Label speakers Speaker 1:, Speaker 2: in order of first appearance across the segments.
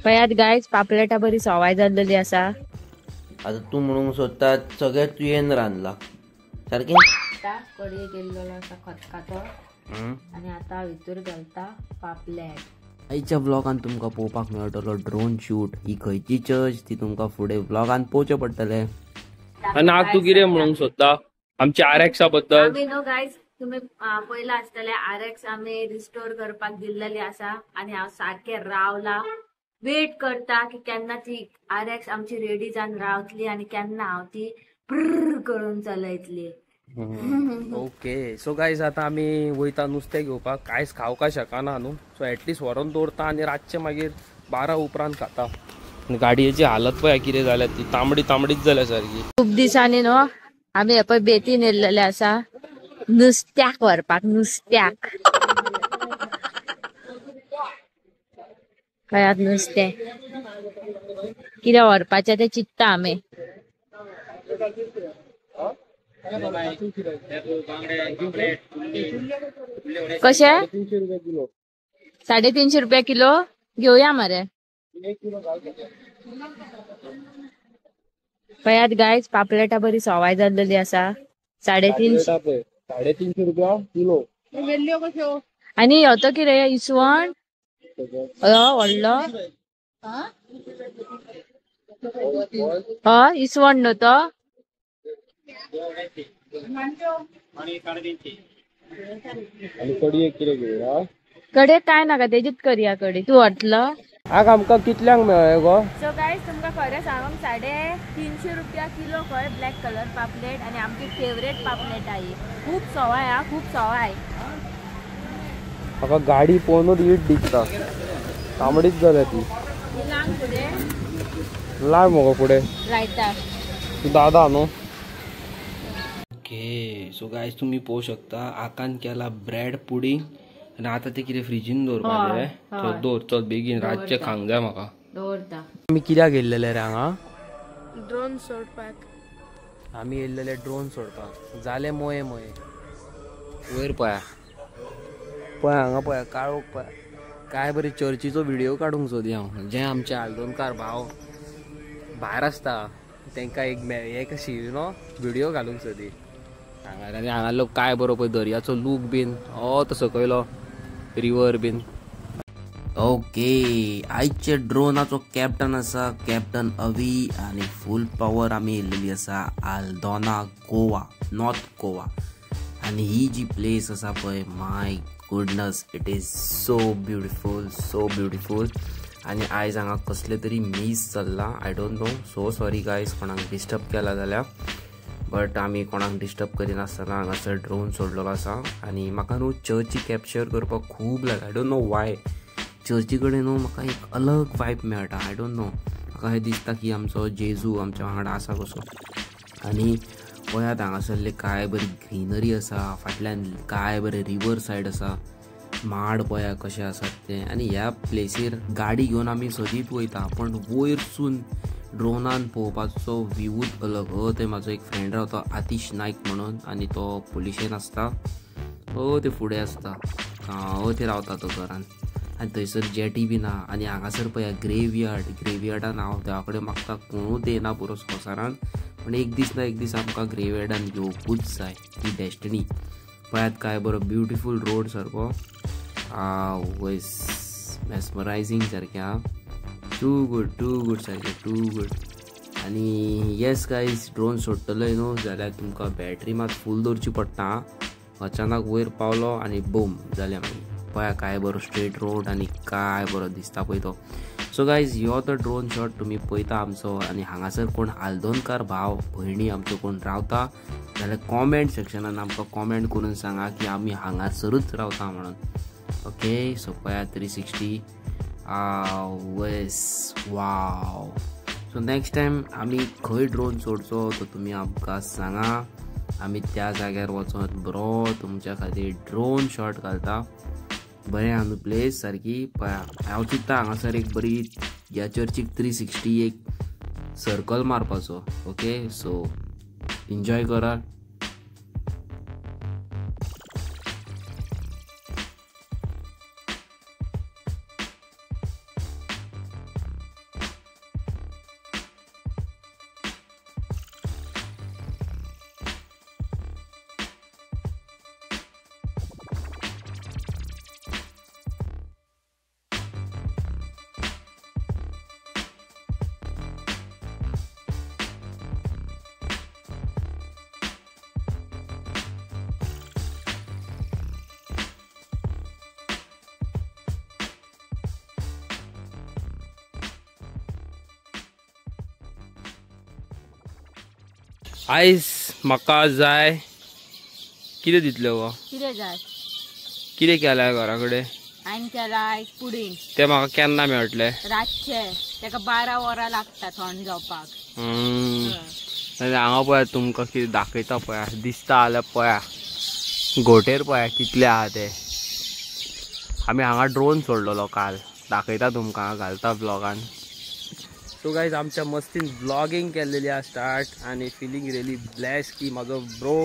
Speaker 1: पळयात गायज पापलेटा बरी सवाय जाल्लेली आसा.
Speaker 2: आता तूं म्हणूंक सोदता सगळें तुवें रांदला सारकें.
Speaker 1: कडये केल्लो आसा खतखतो आनी आतां भितर घालता पापलेट.
Speaker 2: आयच्या व्लॉगान तुमकां पळोवपाक मेळटलो ड्रोन शूट. ही खंयची चर्च ती तुमकां फुडें व्लॉगान पळोवचें पडटलें.
Speaker 3: आनी आज तूं कितें म्हणूंक सोदता आमच्या आर एक्सा बद्दल?
Speaker 1: आमी न्हू गायज तुमी पयला आसतले आर एक्स आमी रिस्टोर करपाक दिल्लेली आसा आनी हांव सारकें रावला वेट करता की केन्ना ती आर एक्स आमची रेडी जावन रावतली आनी केन्ना हांव ती ब्रर करून चलयतली.
Speaker 3: ओके सो गायज आतां आमी वयता नुस्तें घेवपाक. कांयच खावपाक शकना न्हू, सो एटलिस्ट व्हरोन दवरता आनी रातचें मागीर 12 उपरांत खाता. गाडयेची हालत पळय कितें जाल्या ती, तांबडी तांबडीच जाल्या सारकी.
Speaker 1: खूब दिसांनी न्हू आमी पळय बेतीन येयल्लेले आसा नुस्त्याक व्हरपाक. नुस्त्याक पळयात नुस्तें कितें व्हरपाचें तें चिंत्ता आमी. कशें 350 रुपया किलो घेवया मरे. पळयात गायज पापलेटा बरी सवाय जाल्लेली आसा.
Speaker 3: 350 रुपया किलो.
Speaker 1: आनी हो तो कितें इसवण व्हडलो हय इसवण न्हू तो. कडे काय नाका तेजीच करया कडी. तूं व्हरतलो?
Speaker 3: आग आमकां कितल्यांक मेळ्ळें गो?
Speaker 1: सो गायज तुमकां खरें सांगूंक 350 रुपया किलो खंय ब्लॅक कलर पापलेट आनी आमची फेवरेट पापलेट I. खूब सवाय हा, खूब सवाय.
Speaker 3: म्हाका गाडी पळोवनूच ईट दिसता, तांबडीच जाल्या ती.
Speaker 1: लांब फुडें
Speaker 3: लाय मगो फुडें
Speaker 1: लायता
Speaker 3: तूं दादा न्हू.
Speaker 2: ओके सो गायज तुमी पळोवंक शकता आकान केला ब्रेड पुडींग आनी आतां ते कितें फ्रिजीन दवरपाचें.
Speaker 1: चल
Speaker 3: दवर चल बेगीन, रातचें खावंक जाय म्हाका.
Speaker 1: दवरता.
Speaker 3: आमी कित्याक येयल्लेले रे हांगा?
Speaker 4: ड्रोन सोडपाक.
Speaker 3: आमी येयल्लेले ड्रोन सोडपाक. जाले मोये मोये. वयर पळया पळय हांगा पळया काळोख पळया. काय बरी चर्चीचो व्हिडिओ काडूंक सोदी हांव. जे आमचे आल्दोनकार भाव भायर आसता तांकां एक एक अशी you know video घालूंक सोदी हांगा. आनी हांगा लोक काय बरो पळय दर्याचो लूक बीन हो तो सकयलो रिवर बीन.
Speaker 2: ओके आयचे ड्रोनाचो कॅप्टन आसा कॅप्टन अवी आनी फूल पावर आमी येयल्लेली आसा आल्दोना गोवा, नॉर्थ गोवा. आनी ही जी प्लेस आसा पळय my goodness it is so beautiful, so beautiful. आनी आयज हांगा कसले तरी मीस चल्ला. I don't know, so sorry guys कोणाक डिस्टर्ब केला जाल्यार, बट आमी कोणाक डिस्टर्ब करिनासतना हांगासर ड्रोन सोडलेलो आसा. आनी म्हाका न्हू चर्ची कॅप्चर करपाक खूब लायक. I don't know वाय चर्ची कडेन न्हू म्हाका एक अलग वायब मेळटा. I don't know, म्हाका हें दिसता की आमचो जेजू आमच्या वांगडा आसा कसो. आनी पळयात हांगासरले काय बरी ग्रिनरी आसा, फाटल्यान काय बरें रिवर सायड आसा, माड पळया कशें आसात ते. आनी ह्या प्लेसीर गाडी घेवन आमी सदींच वयता पण वयरसून ड्रोनान पळोवपाचो व्यूच अलग. हो ते म्हाजो एक फ्रेंड रावता आतिश नायक म्हणून आनी तो पुलिशेन आसता. हो ते फुडें आसता, हो ते रावता तो घरान. आनी थंयसर जेटी बीन आहा. आनी हांगासर पळया ग्रेवयार्ड. ग्रेवयार्डान हांव देवा कडेन मागता कोणूच येना पुरो संवसारान, पण एक दीस ना एक दीस आमकां ग्रेवयार्डान येवपूच जाय, ती डेस्टिनी. पळयात काय बरो ब्युटिफूल रोड सारको वयस मेस्मरायझींग सारकें आहा. टू गुड, टू गुड सारकें, टू गुड. आनी येस गायज ड्रोन सोडटलो न्हू जाल्यार तुमकां बॅटरी मात फूल दवरची पडटा. अचानक वयर पावलो आनी बूम जालें मागीर. पळया काय बरो स्ट्रेट रोड आनी काय बरो दिसता पळय तो. सो गायज ह्यो तो ड्रोन शॉट तुमी पळयता आमचो. आनी हांगासर कोण आल्दोनकार भाव भयणी आमचो कोण रावता जाल्यार कॉमेंट सेक्शनान आमकां कॉमेंट करून सांगा की आमी हांगासरूच रावता म्हणून. ओके सो पळया 360 वेस वाव. सो नेक्स्ट टायम आमी खंय ड्रोन सोडचो तो तुमी आमकां सांगा, आमी त्या जाग्यार वचोन बरो तुमच्या खातीर ड्रोन शॉट घालता. बरें आहा न्हू प्लेस सारकी. पळया हांव चिंत्ता हांगासर एक बरी ह्या चर्चीक 360 एक सर्कल मारपाचो. ओके सो एन्जॉय करा.
Speaker 3: आयज म्हाका जाय कितें दितले गो?
Speaker 1: कितें जाय?
Speaker 3: कितें केलां घरा कडेन?
Speaker 1: हांवें केलां आयज पुडींग.
Speaker 3: तें म्हाका केन्ना मेळटलें?
Speaker 1: रातचें. तेका 12 वरां लागता थंड जावपाक.
Speaker 3: हांगा पळया तुमकां कितें दाखयता पळया, दिसता जाल्यार पळया, घोटेर पळया कितले आहा ते. आमी हांगा ड्रोन सोडलेलो काल, दाखयता तुमकां, घालता व्लॉगान. सो गायज आमच्या मस्तीन व्लॉगींग केल्लेली आहा स्टार्ट आनी फिलींग रियली ब्लॅस की म्हाजो ब्रो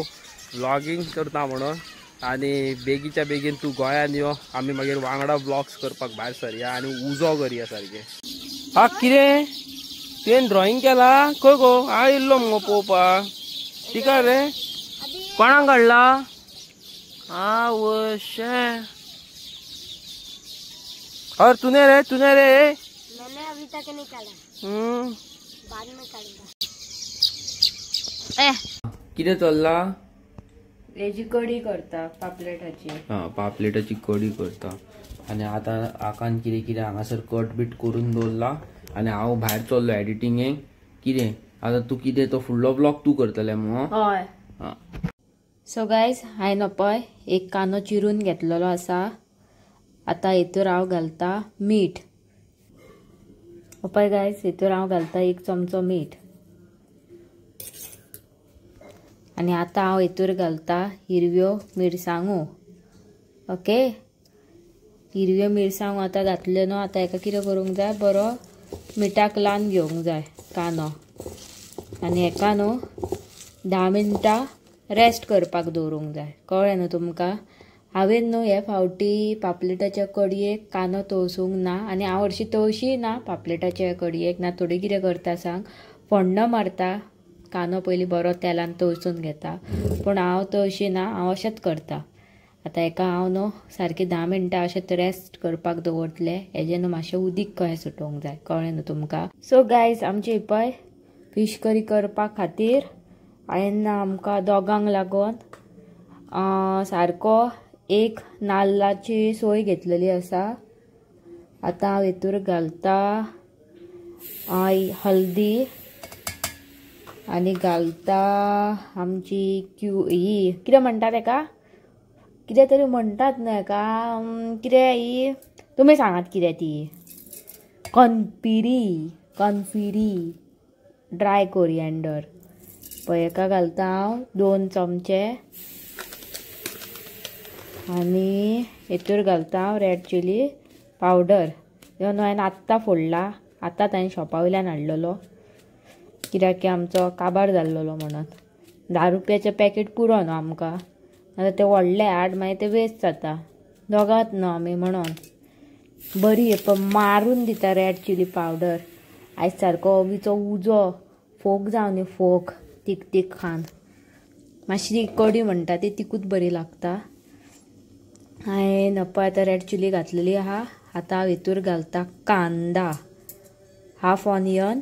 Speaker 3: व्लॉगींग करता म्हणून. आनी बेगीच्या बेगीन तूं गोंयान यो, आमी मागीर वांगडा व्लॉग्स करपाक भायर सरया आनी उजो करया सारकें. हा कितें तुवें ड्रॉइंग केला? खंय गो? हांव येयल्लो मुगो पळोवपाक. टिका रे कोणाक काडला? आवशें. और तूने रे, तूने रे?
Speaker 4: मैंने अभी तक नहीं काढा. बाद में काढूंगा.
Speaker 3: कितें चल्ला?
Speaker 1: हेजी कडी करता, पापलेटाची.
Speaker 3: हा पापलेटाची कडी करता. आनी आतां आकान कितें कितें हांगासर कट बीट करून दवरला आनी हांव भायर चल्लो एडिटिंगेक. कितें आतां तूं कितें तो फुडलो ब्लॉग तूं करतलें मुगो?
Speaker 1: हय. सो गायज हांवें पळय एक कांदो चिरून घेतलेलो आसा. आतां हेतूर हांव घालता मीठ. पळय गायज हेतूर हांव घालता 1 चमचो मीठ. आनी आतां हांव हेतूर घालता हिरव्यो मिरसांगो. ओके, हिरव्यो मिरसांगो आतां घातल्यो न्हू, आतां हेका कितें करूंक जाय, बरो मिठाक लावन घेवंक जाय कांदो. आनी हेका न्हू 10 मिनटां रेस्ट करपाक दवरूंक जाय. कळ्ळें न्हू तुमकां? हांवें न्हू हे फावटी पापलेटाच्या कडयेक कांदो तळसूंक ना आनी हांव हरशीं तळशीय ना पापलेटाच्या कडयेक ना. थोडी कितें करता सांग, फोण्ण मारता, कांदो पयलीं बरो तेलान तळसून घेता, पूण हांव तळशी ना, हांव अशेंच करता. आतां हेका हांव न्हू सारकें 10 मिनटां अशेंच रेस्ट करपाक दवरतलें. हेजें न्हू मातशें उदीक कशें सुटोवंक जाय. कळ्ळें न्हू तुमकां? सो गायज आमची पळय फीश करी करपा खातीर हांवें आमकां दोगांक लागून सारको 1 नाल्लाची सोय घेतलेली आसा. आतां हांव हेतूर घालता हल्दी आनी घालता आमची क्यू ही कितें म्हणटा तेका, कितें तरी म्हणटात न्हू हेका, कितें ही तुमी सांगात कितें ती, कनपिरी, कनफिरी ड्राय कोरिएंडर. पळय हेका घालता हांव 2 चमचे आनी हेतूर घालता हांव रेड चिली पावडर. ह्यो न्हू हांवें आत्तां फोडला, आतांच हांवें शॉपा वयल्यान हाडलेलो, कित्याक की आमचो काबार जाल्लो म्हणून. 10 रुपयाचें पॅकेट पुरो न्हू आमकां, आतां तें व्हडलें हाड मागीर तें वेस्ट जाता, दोगांत न्हू आमी म्हणून. बरी पण मारून दिता रेड चिली पावडर. आयज सारको अवीचो उजो फोक जावं न्ही, फोक तीक तीक खान मातशी कडी म्हणटा ती तिकूच बरी लागता. हांवें पळय आतां रेड चिली घातलेली आहा. आतां हांव हेतूर घालता कांदा, हाफ ऑनियन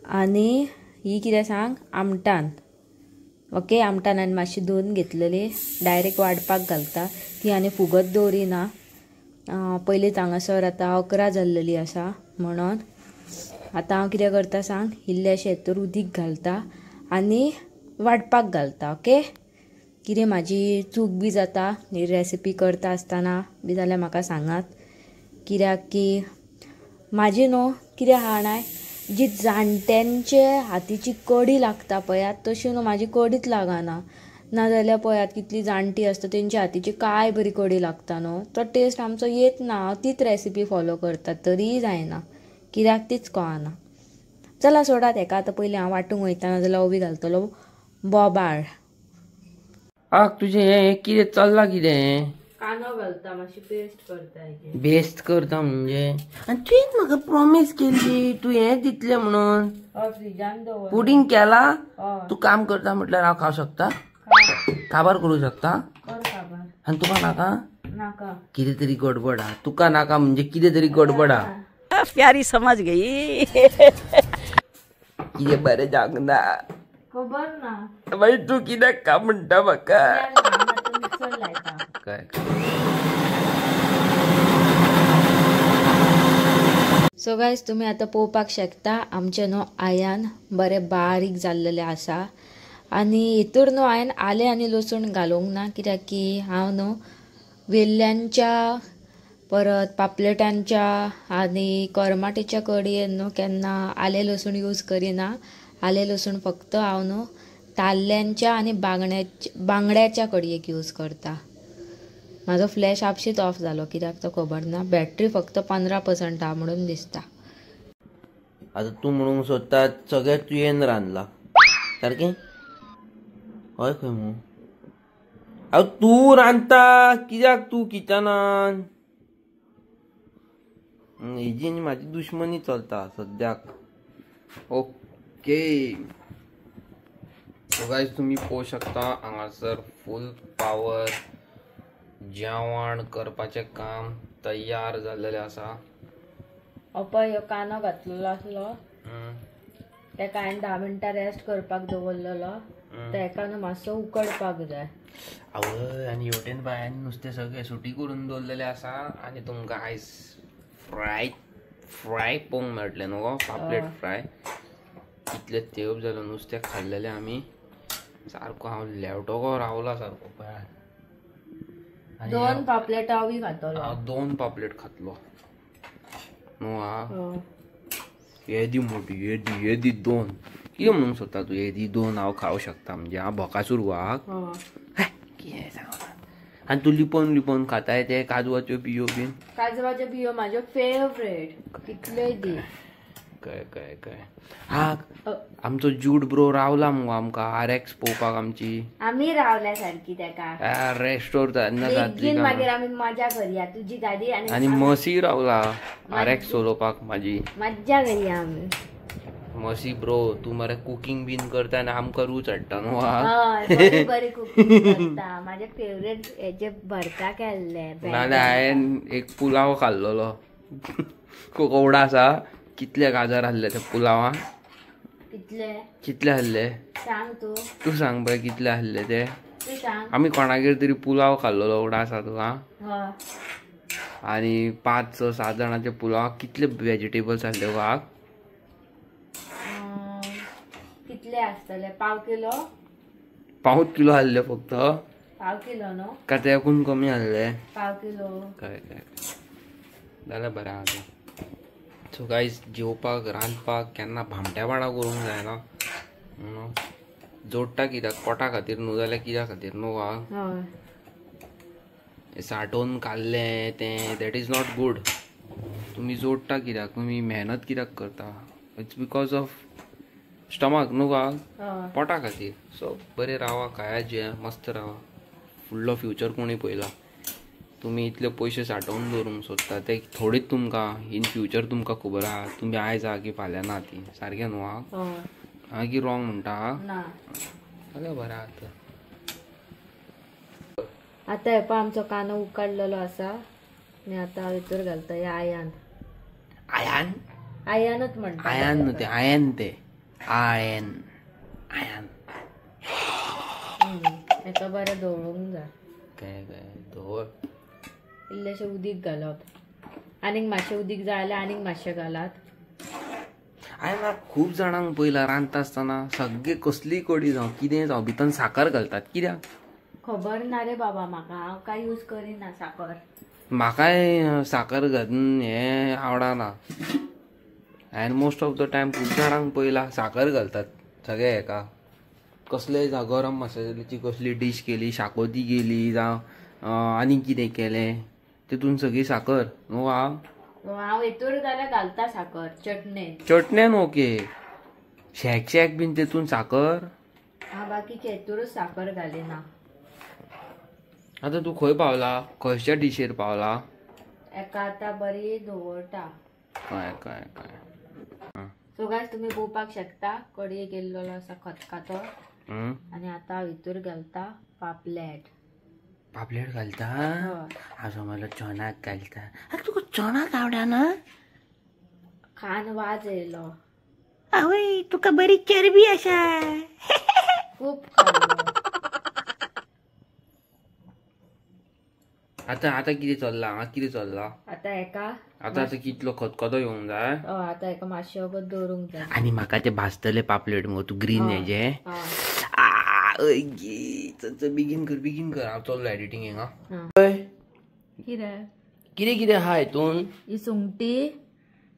Speaker 1: आनी ही कितें सांग आमटान. ओके, आमटान हांवें मातशी धुवन घेतलेली, डायरेक्ट वाडपाक घालता ती आनी फुगत दवरिना. पयलींच हांगासर आतां 11 जाल्लेली आसा म्हणून. आतां हांव कितें करता सांग, इल्लें हेतूर उदीक घालता आनी वाडपाक घालता. ओके, कितें म्हाजी चूक बी जाता ही रेसिपी करता आसतना बी जाल्यार म्हाका सांगात, कित्याक की म्हाजी न्हू कितें आहा जाणा, जी जाणट्यांचे हातीची कडी लागता पळयात तशी न्हू म्हाजी कडीच लागना. नाजाल्यार पळयात कितली जाणटी आसता तेंच्या हातीची काय बरी कडी लागता न्हू, तो टेस्ट आमचो येत ना. हांव तीच रेसिपी फॉलो करता तरीय जायना, कित्याक तीच कळना. चला सोडात हेका आतां पयलीं हांव वांटूंक वयता, नाजाल्यार ओवी घालतलो बोबाळ.
Speaker 2: आक तुजें हें कितें चल्लां कितें?
Speaker 1: कांदो घालता मातशी पेस्ट करता.
Speaker 2: बेस्ट करता म्हणजे? आनी तुवें म्हाका प्रॉमीस केल्ली तूं हें दितलें म्हणून.
Speaker 1: फ्रिजान दवर.
Speaker 2: पुडींग केला? तूं काम करता म्हटल्यार हांव खावं शकता, काबार करूं शकता. आनी तुका नाका?
Speaker 1: नाका.
Speaker 2: कितें तरी गडबड आहा. तुका नाका म्हणजे कितें तरी गडबड आहा.
Speaker 5: प्यारी समज गई.
Speaker 2: कितें बरें जावंक ना,
Speaker 1: खबर ना.
Speaker 2: मागीर तूं कित्याक का म्हणटा म्हाका? काय.
Speaker 1: सो गायज तुमी आतां पळोवपाक शकता आमचें न्हू आयान बरें बारीक जाल्लेलें आसा. आनी हितूर न्हू हांवें आलें आनी लसूण घालूंक ना, कित्याक की हांव न्हू वेल्ल्यांच्या परत पापलेटांच्या आनी करमाटेच्या कडयेन न्हू केन्ना आलें लसूण यूज करिना. आलें लसूण फक्त हांव न्हू ताल्ल्यांच्या आनी बांगड्याच्या कडयेक यूज करता. म्हाजो फ्लॅश आपशीच ऑफ जालो कित्याक तो खबर ना. बॅटरी फक्त 15% आहा म्हणून दिसता.
Speaker 2: आतां तूं म्हणूंक सोदता सगळें तुवें रांदलां सारकें? हय खंय मू? हांव तूं रांदता कित्याक तूं किचनान? हेजी आनी म्हाजी दुश्मनी चलता सद्याक.
Speaker 3: ओके सो गायज तुमी पळोवंक शकता हांगासर फूल पावर जेवण करपाचें काम तयार जाल्लेलें आसा.
Speaker 1: पळय ह्यो कांदो घातलेलो आसलो तेका हांवें 10 मिनटां रेस्ट करपाक दवरलेलो. तेका न्हू मातसो उकडपाक जाय.
Speaker 3: आवय आनी हेवटेन बायान नुस्तें सगळें सुटी करून दवरलेलें आसा आनी तुमकां आयज फ्राय फ्राय पळोवंक मेळटलें न्हू गो, पापलेट फ्राय. कितले तेप जालो नुस्तें खाल्लेलें आमी. सारको हांव लेवटो रावला सारको पळय.
Speaker 1: 2 पापलेट हांव खातलो.
Speaker 3: हांव 2 पापलेट खातलो न्हू. हा येदी मोठी येदी येदी 2 कितें म्हणूंक सोदता तूं? येदी 2 हांव खावंक शकता म्हणजे हांव भकासूर वाग कितें सांगता? आनी तूं लिपोवन लिपोवन खाताय ते काजवाच्यो बियो बीन?
Speaker 1: काजवाच्यो बियो म्हाज्यो फेवरेट, कितल्योय दी.
Speaker 3: कळ्ळें कळ्ळें कळ्ळें. हा आमचो जूड ब्रो रावला मुगो आमकां आर एक्स पळोवपाक आमची.
Speaker 1: आमी रावल्या सारकी तेका
Speaker 3: रेस्टोर जातली
Speaker 1: मागीर आमी मजा करया तुजी गाडी.
Speaker 3: आनी मसी रावला आर एक्स चलोवपाक म्हाजी
Speaker 1: मज्जा करया आमी.
Speaker 3: मसी ब्रो तूं मरे कुकींग बीन करता आनी आमकां रूच हाडटा न्हू.
Speaker 1: हय बरी कुकींग करता. म्हाजे फेवरेट हेजे भरता केल्ले.
Speaker 3: नाजाल्यार हांवें एक पुलाव खाल्लोलो कोवडा आसा. कितले गाजर आहले ते पुलावान?
Speaker 1: कितले
Speaker 3: कितले आहले
Speaker 1: सांग तूं.
Speaker 3: तूं सांग पळय कितले आहले ते.
Speaker 1: आमी
Speaker 3: कोणागेर तरी पुलाव खाल्लोलो उडा आसा तुका. आनी 5 6 7 जाणांचे पुलाव कितले वेजिटेबल्स आहले वाग?
Speaker 1: कितले आसतले? पाव किलो.
Speaker 3: पाव किलो आहले फक्त?
Speaker 1: पाव किलो न्हू
Speaker 3: का तेकून कमी आहले?
Speaker 1: पाव किलो.
Speaker 3: कळ्ळें कळ्ळें जाल्यार बरें आसा. सो गायज जेवपाक रांदपाक केन्ना भामट्यापणां करूंक जायना न्हू. जोडटा कित्याक पोटा खातीर न्हू जाल्यार कित्या खातीर न्हू वा साठोवन काडलें तें that is not good. तुमी जोडटा कित्याक, तुमी मेहनत कित्याक करता? It's because of stomach न्हू वा पोटा खातीर. सो बरें रावा, खाया जेया, मस्त रावा. फुडलो फ्युचर कोणी पळयला? तुमी इतले पयशे साठोवन दवरूंक सोदता ते थोडीच तुमकां इन फ्युचर तुमकां खबर आहा तुमी आयज आहा की फाल्यां ना ती सारकें न्हू. हांव की रॉंग म्हणटा? जाल्यार बरें आतां.
Speaker 1: आतां हे पळय आमचो कांदो उकडलेलो आसा आनी आतां हांव भितर घालता हे आयान.
Speaker 2: आयान
Speaker 1: आयानूच म्हणटा.
Speaker 2: आयान न्हू ते आयन, ते आयन आयान.
Speaker 1: हेका बरें धवळूंक जाय.
Speaker 2: काय काय धवळ
Speaker 1: इल्लेशें उदीक घालप, आनीक मातशें उदीक जाय जाल्यार आनीक मातशें घालात.
Speaker 2: हांवें खूब जाणांक पळयलां रांदता आसतना सगळे कसलीय कडी जावं कितें जावं भितर साकर घालतात. कित्याक
Speaker 1: खबर ना रे बाबा म्हाका, हांव कांय यूज करिना साकर.
Speaker 2: म्हाकाय साकर घालून हें आवडना. हांवें मोस्ट ऑफ the time खूब जाणांक पळयलां साकर घालतात सगळे हेका. कसलेय जावं गरम मसाल्याची कसली डीश केली, शाकोती केली जावं आनी कितें केलें तितून सगळी साकर न्हू.
Speaker 1: हांव हेतूर जाल्यार घालता साकर चटणेन.
Speaker 2: चटणेन ओके, शॅक शॅक बीन तितून साकर.
Speaker 1: हांव बाकीचे हेतूरच साकर घालिना.
Speaker 2: आतां तूं खंय पावला, खंयच्या डिशेर पावला?
Speaker 1: एका आतां बरी दवरता.
Speaker 2: कळ्ळें कळ्ळें कळ्ळें.
Speaker 1: सो गायस तुमी पळोवपाक शकता कडये केल्लो आसा खतखतो. आनी आतां हांव हितूर घालता पापलेट.
Speaker 2: पापलेट घालता? हांव समजलो चणाक घालता. आरे तुका चणाक आवडना?
Speaker 1: खान वाज येयलो.
Speaker 4: आवय तुका बरी चरबी आसा.
Speaker 1: खूब खाल्लो.
Speaker 2: आता आता कितें चल्लां हांगा कितें चल्लां
Speaker 1: आता एका
Speaker 2: आता आता कितलो खतखतो येवंक जाय.
Speaker 1: आता एका मातशें वगत दवरूंक जाय.
Speaker 2: आनी म्हाका ते भाजतले पापलेट मुगो तूं ग्रीन हेजे. बेगीन कर बेगीन कर हांव चल्लो एडिटींग हिंगा.
Speaker 1: कितें
Speaker 2: कितें कितें आहा हितून?
Speaker 1: ही सुंगटी,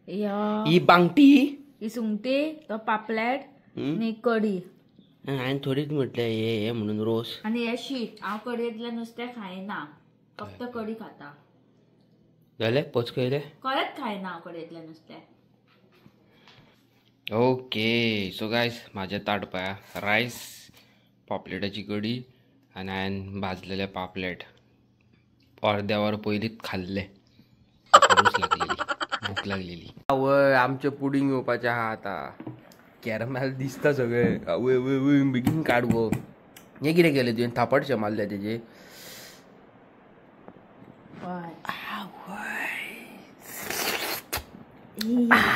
Speaker 2: ही बांगटी,
Speaker 1: ही सुंगटी, तो पापलेट आनी कडी.
Speaker 2: हांवें थोडीच म्हटलें हे हे म्हणून रोस.
Speaker 1: आनी हे शीत. हांव कडयेंतलें नुस्तें खायना, फक्त कडी खाता.
Speaker 2: जालें पचकयलें?
Speaker 1: खरेंच खायना हांव कडयेंतलें नुस्तें.
Speaker 2: ओके सो गायज म्हाजें ताट पळया, रायस, पापलेटाची कडी आनी हांवें भाजलेले पापलेट अर्द्या वर पयलींच खाल्ले. रूच लागलेली, भूक लागलेली.
Speaker 3: आवय आमचें पुडींग येवपाचें आहा आतां. कॅरमेल दिसता सगळें. आवय वय वय बेगीन काड गो. हें कितें केलें तुवें? थापटशें मारलें तेजें.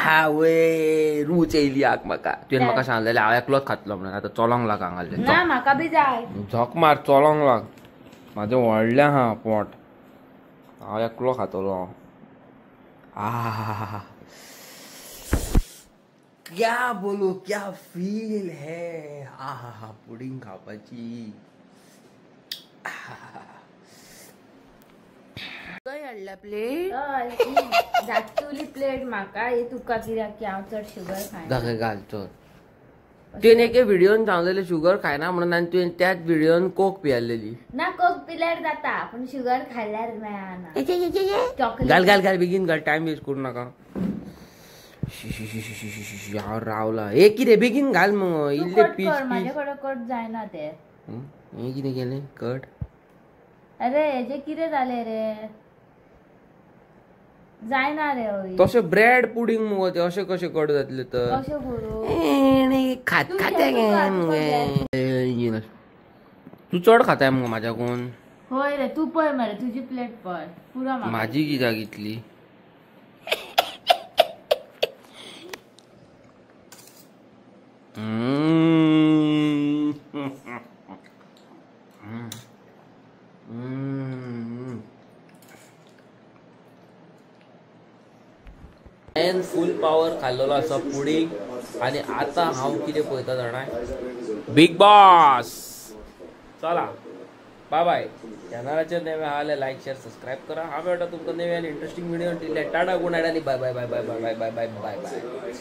Speaker 3: आवय रूच येयली आग म्हाका. तुवें म्हाका सांगलेलें हांव एकलोच खातलो म्हणून. आतां चलोंक लाग हांगासरलें.
Speaker 1: ना म्हाका बी जाय.
Speaker 3: झक मार चलोंक लाग. म्हाजें व्हडलें आहा पोट, हांव एकलो खातलो. आहा क्या बोलू क्या फील है. आहा पुडिंग खावपाची.
Speaker 2: हाडल्या प्लेट?
Speaker 1: धाकटुली प्लेट म्हाका, ही तुका कित्याक की हांव चड शुगर खायना.
Speaker 2: घाल चल. तुवें एके व्हिडियोन सांगलेलें शुगर खायना म्हणून आनी तुवें त्याच व्हिडियोन कोक पियालेली.
Speaker 1: ना कोक पिल्यार जाता पूण शुगर खाल्यार मेळना.
Speaker 2: घाल घाल घाल बेगीन घाल, टायम वेस्ट करूं नाका. हांव रावला. हे कितें बेगीन घाल मगो इल्ले पीस.
Speaker 1: म्हाजे कडेन कट जायना ते.
Speaker 2: हें कितें केलें कट?
Speaker 1: अरे हेजे कितें जालें रे, जायना रे.
Speaker 2: तशें ब्रेड पुडींग मुगो ते, अशें कशें कट जातलें तर?
Speaker 1: कशें करूं?
Speaker 2: खात खाताय मगे तूं, चड खाताय मुगो म्हाज्याकून.
Speaker 1: हय रे तूं पळय मरे, तुजी प्लेट पळय पुरो.
Speaker 2: म्हाजी कित्याक इतली? हांवें फूल पावर खाल्लेलो आसा पुडींग आनी आतां हांव कितें पळयता जाणा? Big boss. चला बाय बाय. चॅनलाचेर नवे आले लायक शेअर सबस्क्रायब करा. हांव मेळटा तुमकां नवे आनी interesting video. Tata, good night आनी bye bye bye bye bye bye bye bye bye.